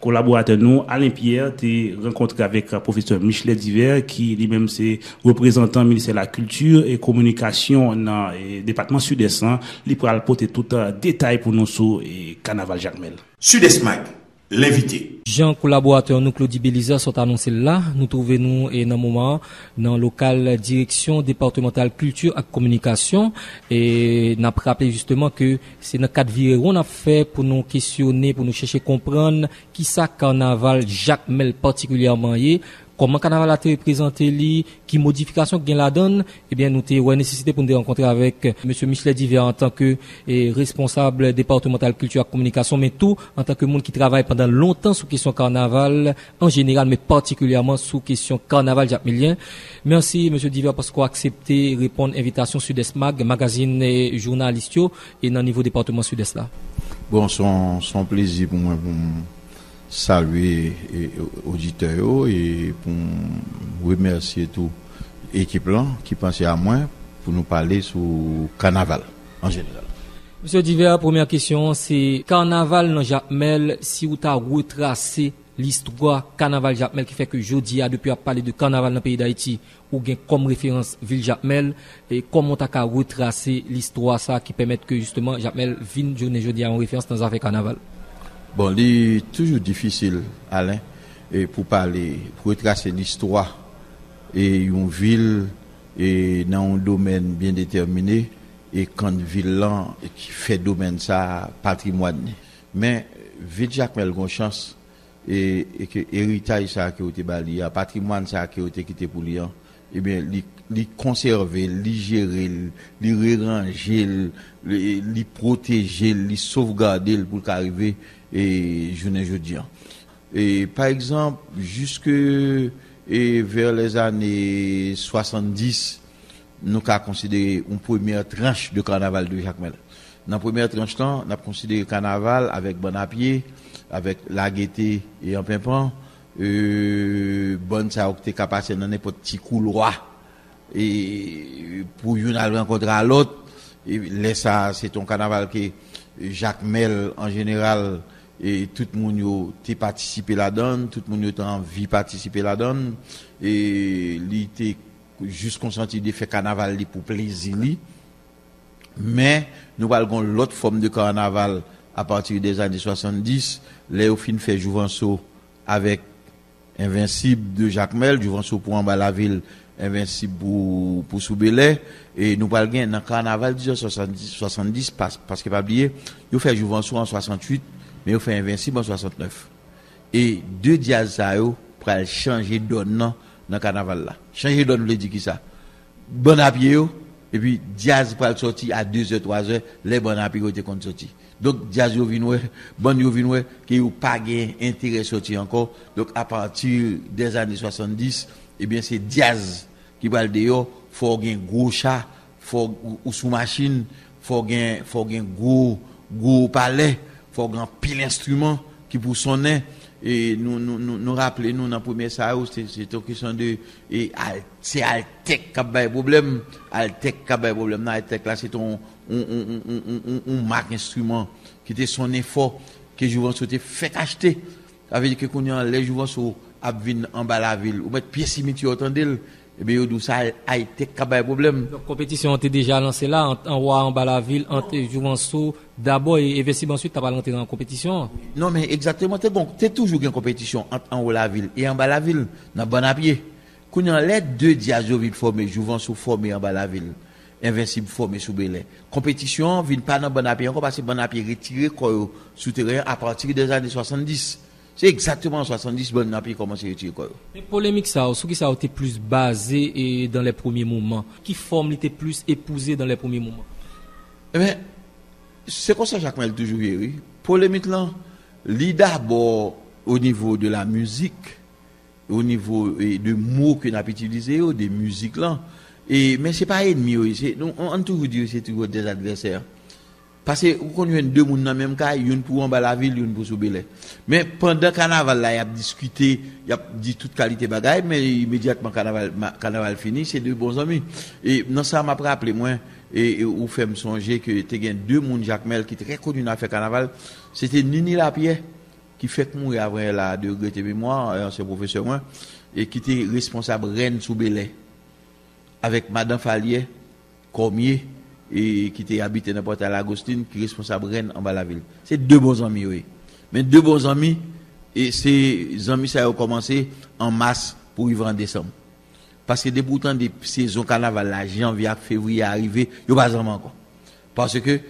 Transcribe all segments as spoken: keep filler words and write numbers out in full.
Kolaboratè nou, Alain Pierre, te rankontre avèk pwofesè Michelet Divert, ki li menm se reprezantan Ministè Lakilti e Kominikasyon nan, e, depatman Sidès lan. Li pral pote tout, e, detay pou nou sou, e, kanaval Jakmèl. Sidès Mag, lenvite. Jan kolaboratè nou Claudy Belizaire sot anonse l la, nou twouve nou, e, nan moman an nan lokal Direksyon Depatmantal Kilti ak Kominikasyon. E n ap raple jisteman ke se nan kad vire won n ap fè pou nou kesyone, pou nou chèche konprann kisa kanaval Jakmèl patikilyèman ye, kòman kanaval la te reprezante li, ki modifikasyon k gen ladan l, ebyen, nou te wè nesesite pou n te rankontre avèk mesye Michelet Divert antanke, e, responsab depatmantal kilti ak kominikasyon, men tou antanke moun ki travay pandan lontan sou kesyon kanaval an jeneral, men patikilyèman sou kesyon kanaval jakmelyen. Mèsi, mesye Divert, paske w aksepte reponn envitasyon Sidès Mag, magazin, e, jounalis yo, e nan nivo depatman Sidès la. Bon, se yon, se yon plezi pou mwen pou m salye, e, oditè yo e pou m remèsye tou ekip lan ki panse a mwen pou nou pale sou kanaval an jeneral. Mesye Divert, premyè kesyon an se, kanaval nan Jakmèl, si w ta retrase listwa kanaval Jakmèl ki fè ke jodi a, depi y ap pale de kanaval nan peyi Dayiti, ou gen kòm referans vil Jakmèl, e kòman w ta ka retrase listwa sa ki pèmèt ke jisteman Jakmèl vin jounen jodi a yon referans nan zafè kanaval? Bon, li toujou difisil, Alen, e pou pale, pou retrase listwa e yon vil e nan yon domèn byen detèmine, e kan vil lan ki fè domèn sa patrimwàn li. Men, vil Jakmèl gon chans, e, e ke eritaj sa ke yo te ba li a, patrimwàn sa ke yo te kite pou li an, ebyen, li, li konsève l, li jere l, li reranje l, li, li pwoteje l, li sovgade l pou l ka rive, e, jounen jodi an. E, pa egzanp, jiske, e, vè lèzane swasanndis, nou ka konsidere yon premyè tranch de kanaval de Jakmèl. Nan premyè tranch lan, n ap konsidere kanaval avèk bann a pye, avèk lagete e anpenpan, e, bann sa yo ki te ka pase nan nenpòt ti koulwa, e, pou youn al rankontre a lòt. E, lè sa a, se te yon kanaval ke Jakmèl, an jeneral, e, tout moun yo te patisipe ladan l, tout moun yo te anvi patisipe ladan l. E, li te jis konsantre de fè kanaval li pou plezi li. Men, nou pral gon lòt fòm de kanaval apati dèzane swasanndis, lè yo fin fè Jouvanso avèk Envensib de Jakmèl, Jouvanso pou Anba Lavil, Envensib pou, pou Sou Belè. E nou pral gen nan kanaval diznèf swasanndis, swasanndis, pas-, paske pa bliye, yo fè Jouvanso an swasanntuit, men yo fè Envensib an swasantnèf. E de djaz sa yo pral chanje dòn nan, nan kanaval la. Chanje dòn vle di kisa? Bann a pye yo, epi djaz pral sòti a de zè, twa zè, lè bann a pye yo te konn sòti. Donk, djaz yo vin wè, bann yo vin wè ke yo pa gen enterè sòti ankò. Donk, apati dèzane swasanndis, ebyen, se djaz ki pral deyò, fò w gen gwo cha, fò w, ou sou machin, fò w gen, fò w gen gwo, gwo palè, fò w gen anpil enstriman ki pou sonnen. E nou, nou, nou, nou raple nou nan premye sa yo, se, se te yon kesyon de, e, al-, se Altèk k ap bay pwoblèm. Altèk k ap bay pwoblèm nan. Altèk la, se te yon, yon, yon, yon, yon, yon, yon mak enstriman ki te sonnen fò, ke Jouvanso te fèk achte. Sa vle di ke kounye a, lè Jouvanso ap vin Anba Lavil, ou mèt pye simityè w tande l, ebyen, yo di w sa Altèk k ap bay pwoblèm. Donk, konpetisyon an te deja lanse la, ant anwo a Anba Lavil, ant Jouvanso dabò e Envensib answit, ta pral rantre nan konpetisyon an. Non, men egzakteman, te gon, te toujou gen konpetisyon ant anwo Lavil e Anba Lavil, nan bann a pye. Kounye a, lè de djaz yo vin fòme, Jouvanso fòme Anba Lavil, Envensib fòme Sou Belè, konpetisyon an vin pa nan bann a pye ankò, paske bann a pye retire kò yo sou teren an apati dèzane swasanndis. Se egzakteman an swasanndis bann a pye kòmanse retire kò yo. Men polemik sa yo, sou kisa yo te plis baze e dan lè premye moman? Ki fòm li te plis epouze dan lè premye moman? Ebyen, se konsa Jakmèl toujou ye, wi. Polemik lan, li dabò o nivo de la mizik, o nivo, e, de mo ke n ap itilize yo, de mizik lan. E, men se pa ènmi yo ye, se, nou, ann toujou di yo se toujou dèzadvèsè. Paske ou konn jwenn de moun nan menm kay, youn pou Anba Lavil, youn pou Sou Belè. Men pandan kanaval la, y ap diskite, y ap di tout kalite bagay, men imedyatman kanaval, ma-, kanaval fini, se de bon zanmi. E nan sa, m ap raple mwen, e, e ou fè m sonje ke te gen de moun Jakmèl ki trè koni nan afè kanaval, se te Nini Lapyè ki fèk mouri avanyè la, de regrete memwa, ansyen pwofesè mwen, e ki te responsab Rèn sou Belè, avèk Madan Falyè Kòmye, e ki te abite nan Pòtay Lagostin, ki responsab Rèn anba lavil. Se de bon zanmi yo ye. Men de bon zanmi, e se zanmi sa yo kòmanse an mas pou rive an desanm. Paske depi w tande sezon kanaval la, janvye ak fevriye a rive, yo pa zanmi ankò. Paske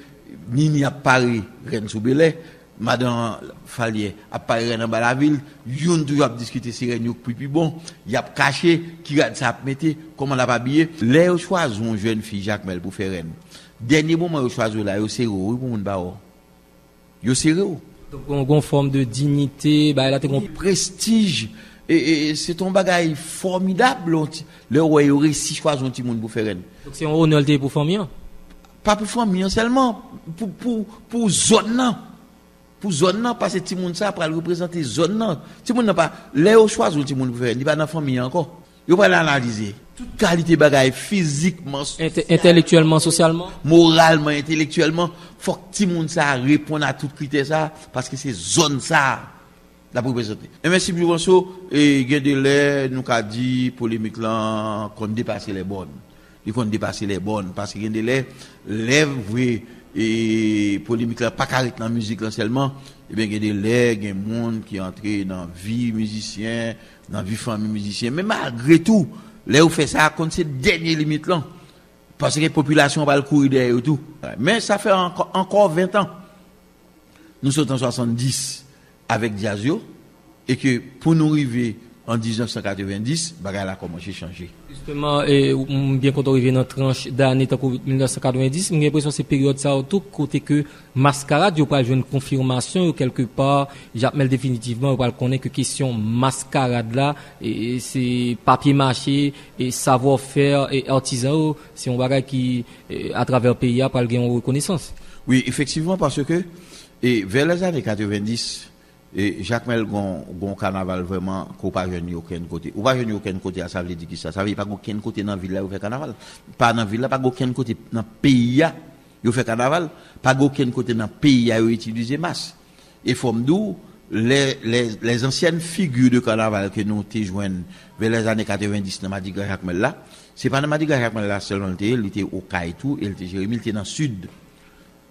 Nini ap pare Rèn sou Belè, Madan Falyè ap pare Rèn anba lavil, youn toujou ap diskite si Rèn yo k pi pi bon, y ap kache, ki rad sa ap mete, kòman l ap abiye. Lè yo chwazi yon jèn fi Jakmèl pou fè Rèn, dènye moman yo chwazi w la, yo sere w wi pou moun pa wè w. Yo sere w. Donk, gon, gon fòm de dinyite, bagay la te gon prestij. E, e, e se te yon bagay fòmidab, yon ti, lè w wè yo resi chwazi yon timoun pou fè Rèn. Donk, se yon onè l te ye pou fanmi an? Pa pou fanmi an sèlman, pou, pou, pou zòn nan. Pou zòn nan, paske timoun sa a pral reprezante zòn nan. Timoun nan pa, lè yo chwazi yon timoun pou fè Rèn, li pa nan fanmi an ankò. Yo pral analize tout kalite bagay, fizikman, entè-, entèlektyèlman, sosyalman, moralman, entèlektyèlman. Fòk timoun sa a reponn a tout kritè sa a, paske se zòn sa a l ap reprezante. Enben, Steve Jouvenceau, e, gen de lè, nou ka di, polemik lan konn depase lè bòn. Li konn depase lè bòn, paske gen de lè, lè vre, e, polemik lan pa ka ret nan mizik lan sèlman, ebyen, gen de lè, gen moun ki antre nan vi mizisyen, nan vi fanmi mizisyen. Men malgre tou, lè yo fè sa, konn se dènye limit lan. Paske popilasyon an pral kouri dèyè yo tou. Men sa fè ankò, ankò ven tan. Nou sot an swasanndis avèk djaz yo, e ke pou nou rive an diznèf san katrevenndis, bagay la kòmanse chanje. Jisteman, e, m byen kontan w rive nan tranch dane tankou mil nèf san katrevenndis. M gen enpresyon se peryòd sa yo tou kote ke maskarad yo pral jwenn konfimasyon yo kèlkepa. Jakmèl definitivman yo pral konnen ke kesyon maskarad la, e, e se papye mache, e savwa fè, e atizan yo, se yon bagay ki, e, atravè peyi a pral gen yon rekonesans. Wi, efektivman, paske, e, vè lèzane katrevenndis, e, Jakmèl gon, gon kanaval vrèman ke w pa jwenn li okenn kote. Ou pa jwenn li okenn kote a, sa vle di kisa? Sa vle di pa gen okenn kote nan vil la yo fè kanaval. Pa nan vil la, pa gen okenn kote nan peyi a yo fè kanaval. Pa gen okenn kote nan peyi a yo itilize mas. E fò m di w, lè, lè, les anciennes figures de carnaval ke nou te jwenn vè lèzane katrevenndis nan Madigra Jakmèl la, se pa nan Madigra Jakmèl la sèlman l te ye, li te Okay tou, e l te Jeremi, li te nan Sid.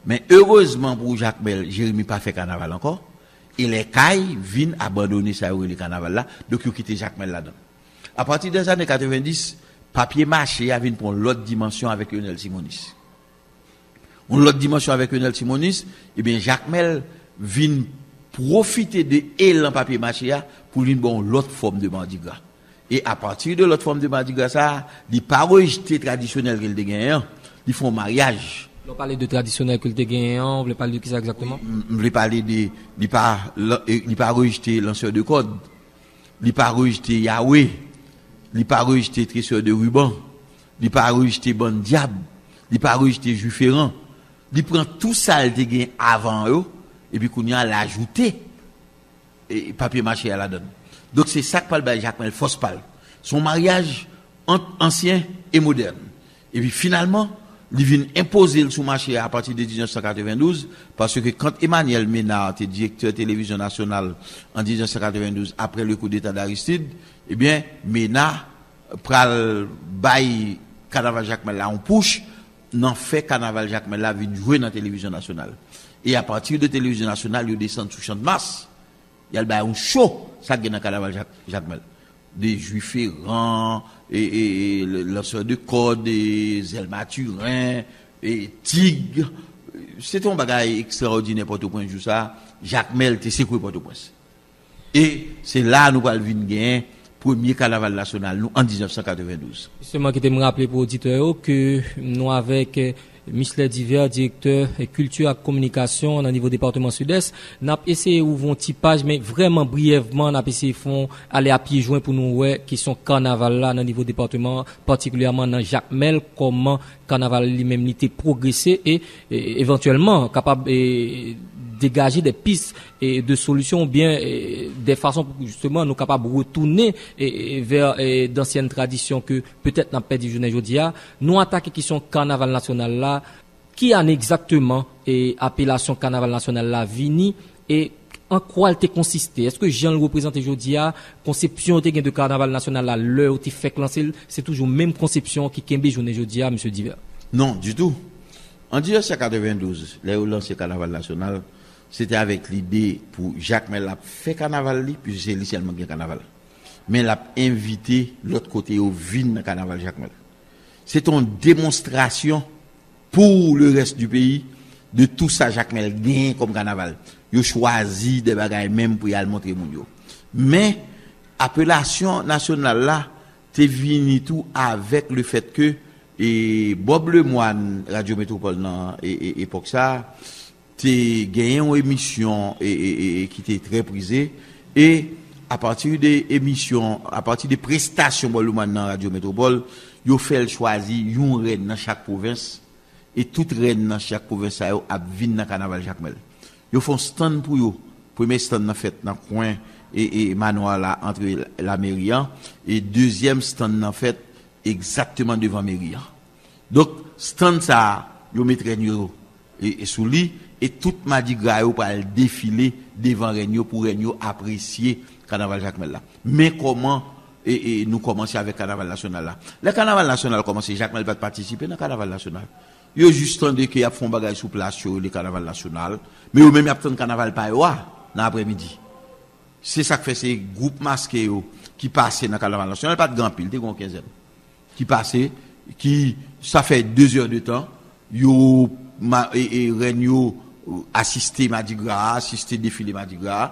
Men erezman pou Jakmèl, Jeremi pa fè kanaval ankò, e lè Kay vin abandone sa yo rele kanaval la, donk yo kite Jakmèl ladan l. Apati dèzane katrevenndis, papye mache a vin pran yon lòt dimansyon avèk Lionel Simonis. Yon lòt dimansyon avèk Lionel Simonis, ebyen, Jakmèl vin pwofite de elan papye mache a pou l vin ba yon lòt fòm de madigra. E apati de lòt fòm de madigra sa a, li pa rejte tradisyonèl ke l te genyen an, li fè yon maryaj. Lè w pale de tradisyonèl ke l te genyen an, w vle pale de kisa egzakteman? M, m vle pale de, li pa, lan-, e, li pa rejte lansè de kòd, li pa rejte yawe, li pa rejte tresè de riban, li pa rejte bann dyab, li pa rejte jwi feran. Li pran tou sa l te gen avan yo, epi kounye a, l ajoute, e, papye mache a ladan l. Donk, se sa k pral bay Jakmèl fòs pa l. Se yon maryaj ant ansyen e modèn. Epi finalman, li vin enpoze l sou mache a apati de diznèf san katrevendouz, paske quand Emmanuel Ménard te direktè televizyon nasyonal an diznèf san katrevendouz, apre le koudeta d'Aristide, ebyen, Ménard pral bay kanaval Jakmèl la yon pouch nan fè kanaval Jakmèl la vin jwe nan televizyon nasyonal. E apati de televizyon nasyonal, yo desann sou Channmas, y al bay yon cho, sa k gen nan kanaval Jak-, Jakmèl. De jwi feran, e, e, e, le, lansè de kòd, e, zèl matiren, e, tig. Se te yon bagay ekstraòdinè Pòtoprens jou sa a. Jakmèl te sekwe Pòtoprens. E se la a nou pral vin genyen premye kanaval nasyonal nou an diznèf san katrevendouz. Jisteman, kite m raple pou oditè yo ke nou avèk, eh, Michelet Divert, direktè, eh, kilti ak kominikasyon nan nivo depatman Sidès. N ap eseye ouvri yon ti paj, men vrèman briyèvman, n ap eseye fè yon ale a pye jwen pou nou wè kesyon kanaval la nan nivo depatman, patikilyèman nan Jakmèl, kòman kanaval li menm li te pwogrese e, e evantyèlman kapab, e, degaje de pis, e, de solisyon oubyen, e, de fason pou jisteman nou kapab retounen, e, e, vè, e, dansyen tradisyon ke petèt n ap pèdi jounen jodi a. Nou atake kesyon kanaval nasyonal la. Ki ane egzakteman, e, apelasyon kanaval nasyonal la vini? E An kwa l te konsiste? Èske jan l reprezante jodi a, konsepsyon yo te gen de kanaval nasyonal la lè yo te fèk lanse l, se toujou menm konsepsyon ki kenbe jounen jodi a, mesye Divers? Non, ditou. An mil nèf san katrevendouz, lè yo lanse kanaval nasyonal, se te avèk lide pou Jakmèl ap fè kanaval li, piske se li sèlman ki gen kanaval. Men l ap envite lòt kote yo vin nan kanaval Jakmèl. Se te yon demonstrasyon pour le reste du pays de tout sa Jakmèl genyen kòm kanaval. Yo chwazi de bagay menm pou y al montre moun yo. Men, apelasyon nasyonal la te vini tou avèk le fèt ke e Bob Lemoine, Radyo Metropole nan e, e, epòk sa a, te genyen yon emisyon e, e, e, e ki te trè prize. E apati de emisyon, apati de prestasyon Bob Lemoine nan Radyo Metropole, yo fè l chwazi yon rèn nan chak pwovens. E tout rèn nan chak pwovens sa yo ap vin nan kanaval Jakmèl. Yo fè yon stand pou yo. Premye stand nan fèt nan kwen e, e manwa la antre lameri an. E dezyèm stand nan fèt egzakteman devan meri an. Donk, stand sa a, yo met rèn yo e, e sou li, e tout madigra yo pral defile devan rèn yo pou rèn yo apresye kanaval Jakmèl la. Men kòman e, e nou kòmanse avèk kanaval nasyonal la. Lè kanaval nasyonal kòmanse, Jakmèl pa t patisipe nan kanaval nasyonal. Yo jis tande ke y ap fè yon bagay sou plas yo rele kanaval nasyonal, men yo menm y ap tann kanaval pa yo a nan aprèmidi. Se sa k fè se gwoup maske yo ki pase nan kanaval nasyonal, pa t gen anpil, te gen yon kenzèn ki pase, ki sa fè de zè de tan, yo, ma, e, e, rèn yo asiste madigra a, asiste defile madigra a.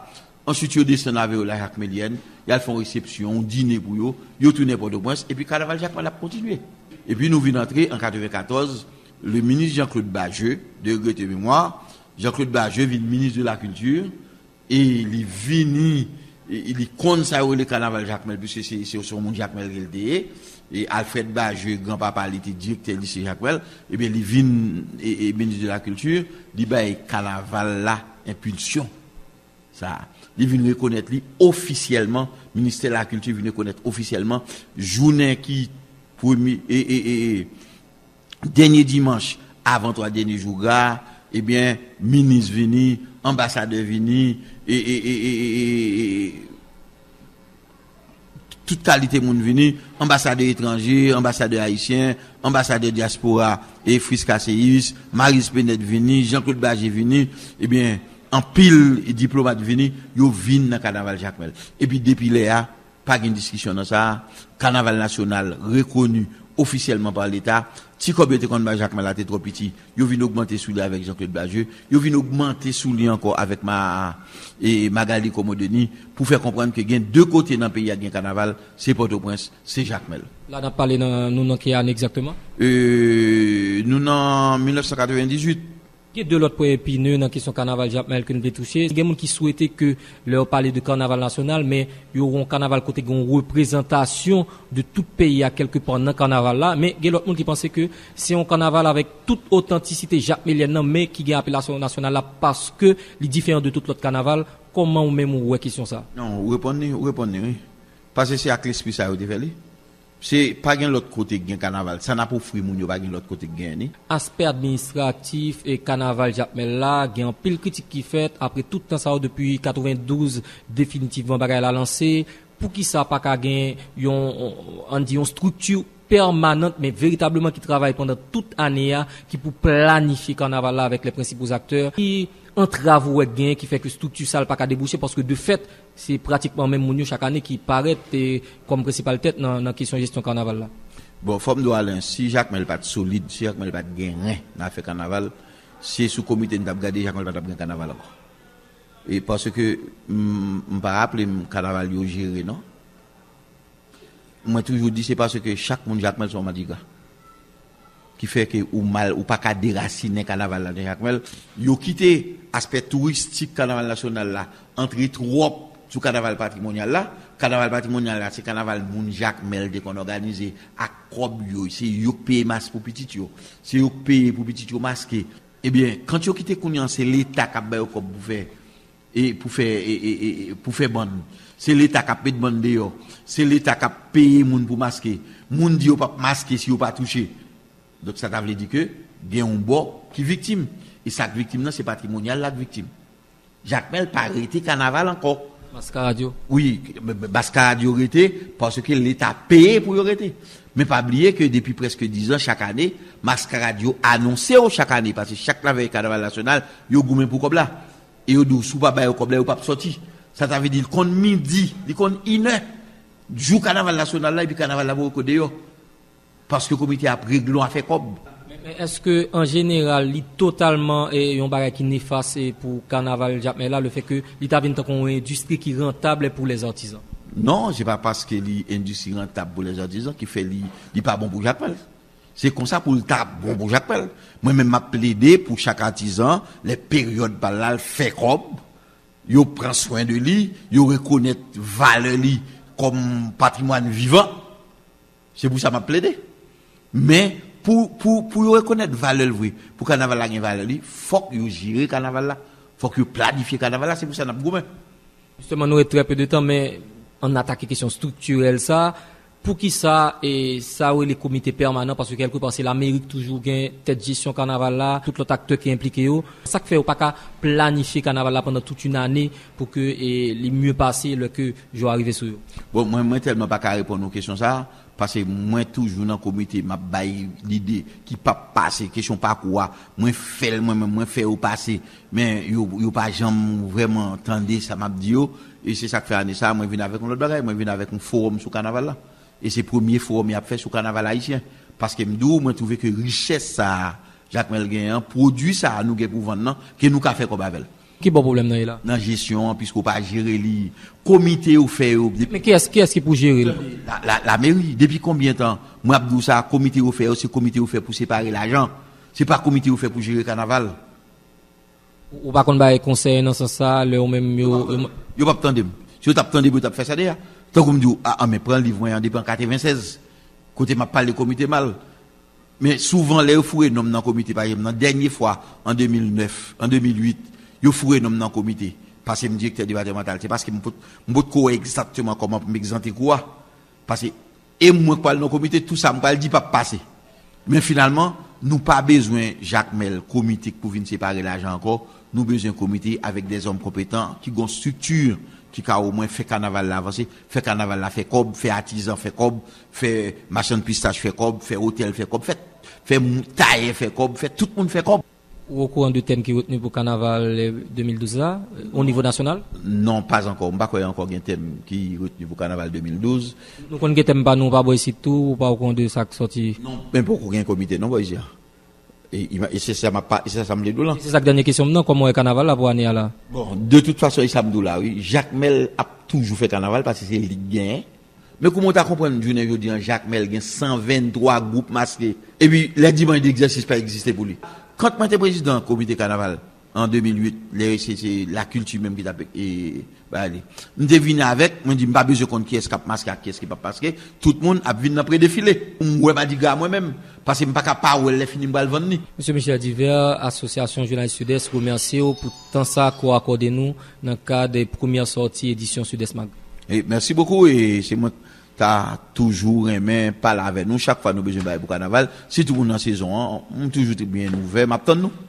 Answit, yo desann avè yo la Jakmelyèn, y al fè yon resepsyon, yon dine pou yo, yo tounen Pòtoprens, epi kanaval Jakmèl ap kontinye. Epi nou vin antre an katrevenkatòz, le ministre Jean-Claude Bajeux, de regretter mémoire, Jean-Claude Bajeux vin ministre de la Culture, e li vini, e li konn sa yo rele kanaval Jakmèl, piske se, se, se yon moun Jakmèl ke l te ye. E Alfred Bajeux, granpapa li, te direktè lise Jakmèl. Ebyen, li vin e, e, ministre de la Culture, li bay kanaval la enpilsyon sa a. Li vin rekonèt li ofisyèlman, ministè lakilti vin rekonèt ofisyèlman jounen ki premye, e, e, e, e, dènye dimanch avan twa dènye jou gra a, ebyen, minis vini, anbasadè vini, e, e, e, e, e, e, tout kalite moun vini, anbasadè etranje, anbasadè ayisyen, anbasadè dyaspora, e Friska Seyus, Maryse Penette vini, Jean-Claude Bajeux vini, ebyen, anpil diplomat vini, yo vin nan kanaval Jakmèl. Epi depi lè a, pa gen diskisyon nan sa a, kanaval nasyonal rekoni ofisyèlman pa Leta, ti kòb yo te konn bay Jakmèl la te twò piti, yo vin ogmante sou li avèk Jean-Claude Bajeux, yo vin ogmante sou li ankò avèk ma, e Magali Komo Denis, pou fè konprann ke gen de kote nan peyi a gen kanaval, se Pòtoprens, se Jakmèl. La n ap pale nan, nou nan ki ane egzakteman? E, nou nan mil nèf san katrevendizuit. Gen de lòt pwen epine nan kesyon kanaval Jakmèl ke n vle touche. Gen moun ki swete ke lè yo pale de kanaval nasyonal, men yo wè yon kanaval kote gen yon reprezantasyon de tout peyi a kèlkepa nan kanaval la. Men gen lòt moun ki panse ke se yon kanaval avèk tout otantisite jakmelyèn nan, men ki gen apelasyon nasyonal la paske li diferan de tout lòt kanaval. Kòman ou menm ou wè kesyon sa a? Non, ou reponn li, ou reponn li, wi. Paske se ak lespri sa yo te fè li. Se pa gen lòt kote k gen kanaval. Sa n ap ofri moun yo, pa gen lòt kote k genyen li. Aspè administratif e kanaval Jakmèl la, gen anpil kritik ki fèt apre tout tan sa yo depi katrevendouz, definitivman bagay la lanse. Poukisa pa ka gen yon, ann di, yon estrikti pèmanant, men veritableman ki travay pandan tout ane a, ki pou planifye kanaval la avèk les principaux acteurs, ki antrav ou wè k genyen ki fè ke estrikti sa l pa ka debouche, paske de fèt, se pratikman menm moun yo chak ane ki parèt, e, kòm prensipal tèt nan, nan kesyon jesyon kanaval la. Bon, fò m di w, Alen, si Jakmèl pa t solid, si Jakmèl pa t gen ren nan afè kanaval, se sou komite n t ap gade, Jakmèl pa t ap gen kanaval ankò. E paske, m, m pa raple m kanaval yo jere, non. Mwen toujou di se paske chak moun Jakmèl se yon madigra. Ki fè ke ou mal, ou pa ka derasinen kanaval la nan Jakmèl. Yo kite aspè touristik kanaval nasyonal la antre twòp sou kanaval patrimonyal la. Kanaval patrimonyal la, se kanaval moun Jakmèl te konn òganize ak kòb yo. Se yo k peye mas pou pitit yo. Se yo k peye pou pitit yo maske. Ebyen, kant yo kite kounye an, se Leta k ap ba yo kòb pou fè e pou fè, e, e, e, e, pou fè bann. Se Leta k ap met bann deyò. Se Leta k ap peye moun pou maske. Moun di yo p ap maske si yo pa touche. Donk, sa ta vle di ke gen yon bò ki viktim. E sa k viktim nan, se patrimonyal la k viktim. Jakmèl pa rete kanaval ankò. Maskarad yo. Wi, maskarad yo rete paske Leta peye pou yo rete. Men pa bliye ke depi prèske diz an, chak ane, maskarad yo anonse yo chak ane, paske chak lavèy kanaval nasyonal, yo goumen pou kòb la. E yo di w, si w pa ba yo kòb la, yo p ap sòti. Sa ta vle di, li konn midi, li konn inè. Jou kanaval nasyonal la, epi kanaval la voye w deyò. Paske komite ap regle yon afè kòb. Men èske an jeneral li totalman e, yon bagay ki nefas e, pou kanaval Jakmèl la, lefètke li ta vin tankou yon endistri ki rantab pou lèzatizan? Non, se pa paske li endistri rantab pou lèzatizan ki fè li, li pa bon pou Jakmèl. Se konsa pou l ta bon pou Jakmèl. Mwen menm m ap plede pou chak atizan, lè peryòd pa l la, l fè kòb, yo pran swen de li, yo rekonèt valè li kòm patrimwàn vivan. Se pou sa m ap plede. Men, pou, pou, pou yo rekonèt valè l vre, pou kanaval la gen valè li, fòk yo jere kanaval la. Fòk yo planifye kanaval la, se pou sa n ap goumen. Jisteman, nou ret trè pe de tan, men ann atake kesyon striktirèl sa. Poukisa e sa yo rele komite pèmanan? Paske kèlkepa se lameri ki toujou gen tèt jesyon kanaval la, tout lòt aktè ki enplike yo. Sa k fè yo pa ka planifye kanaval la pandan tout yon ane pou ke e, li mye pase lè ke jou a rive sou yo? Bon, mwen, mwen tèlman pa ka reponn ou kesyon sa, paske mwen toujou nan komite, m ap bay lide ki p ap pase, kesyon pakou a, mwen fè l mwen menm, mwen fè yo pase, men yo, yo pa janm vrèman tande sa m ap di yo, e se sa k fè ane sa a, mwen vin avèk yon lòt bagay, mwen vin avèk yon fowòm sou kanaval la. E se premye fowòm y ap fè sou kanaval ayisyen. Paske m di w, mwen twouve ke richès sa a, Jakmèl genyen an, pwodui sa a nou gen pou vann nan, ke nou ka fè kòb avè l. Ki bò pwoblèm nan ye la? Nan jesyon an, piske w pa jere li. Komite yo fè yo. Men kiyès, kiyès ki pou jere l? La, la, lameri, depi konbyen tan? Mwen ap di w sa, komite yo fè yo, se komite yo fè pou separe lajan. Se pa komite yo fè pou jere kanaval. Ou pa konn bay konsèy nan sans sa, lè ou menm yo. Yo p ap tande m. Si yo t ap tande m, yo t ap fè sa deja. Tankou m di w, a, a, men pran liv mwen an depi an katrevennsèz, kote m ap pale komite mal. Men souvan, lè yo foure non m nan komite, pa egzanp, nan dènye fwa, an de mil nèf, an de mil uit, yo foure non m nan komite, pase m direktè depatèmantal, se paske m pot, m potko wè egzakteman kòman pou m egzante kou a. Paske e mwen k pral nan komite, tou sa m pral di p ap pase. Men finalman, nou pa bezwen Jakmèl komite k pou vin separe lajan ankò. Nou bezwen komite avèk dèzòm konpetan ki gon estrikti ki ka omwen fè kanaval la avanse, fè kanaval la fè kòb, fè atizan fè kòb, fè machann pistach fè kòb, fè otèl fè kòb, fè, fè mou- tayè fè kòb, fè tout moun fè kòb. Ou okouran de tèm ki retni pou kanaval de mil douz la, o nivo nasyonal? Non, pa ankò. M pa kwè ankò gen tèm ki retni pou kanaval de mil douz. Nou konn gen tèm pa nou pa bò isit tou, ou pa okouran de sa k sòti? Non, men poko gen komite non bò isit. E, e se sa m ap pa, e se sa m vle di w lan. E se sa k dènye kesyon m nan, kòman w wè kanaval la pou ane a la? Bon, de tout fason, e sa m di w la, wi. Jakmèl ap toujou fè kanaval paske se li k genyen. Men kouman w ta konprann jounen jodi an Jakmèl gen san venntwa gwoup maske? Epi lè dimanch de egzèsis pa egziste pou li. Kant mwen te prezidan komite kanaval an de mil uit, lè se, se lakilti menm ki t ap e, ba li. M te vini avèk, mwen di m pa bezwen konn kiyès k ap maske ak kiyès ki p ap maske, tout moun ap vin nan predefile. M wè madigra mwen menm, paske m pa ka pa wè l lè fini m pral vann li. Mesye Michel Divert, Asosyasyon Jounalis Sidès remèsye w pou tan sa ke w akòde nou nan kad premyè sòti edisyon Sidès Mag. E mèsi bokou, e se mwen ta toujou renmen pale avè nou chak fwa nou bezwen bagay pou kanaval, sitou pou nan sezon an, m toujou byen ouvè, m ap tann nou.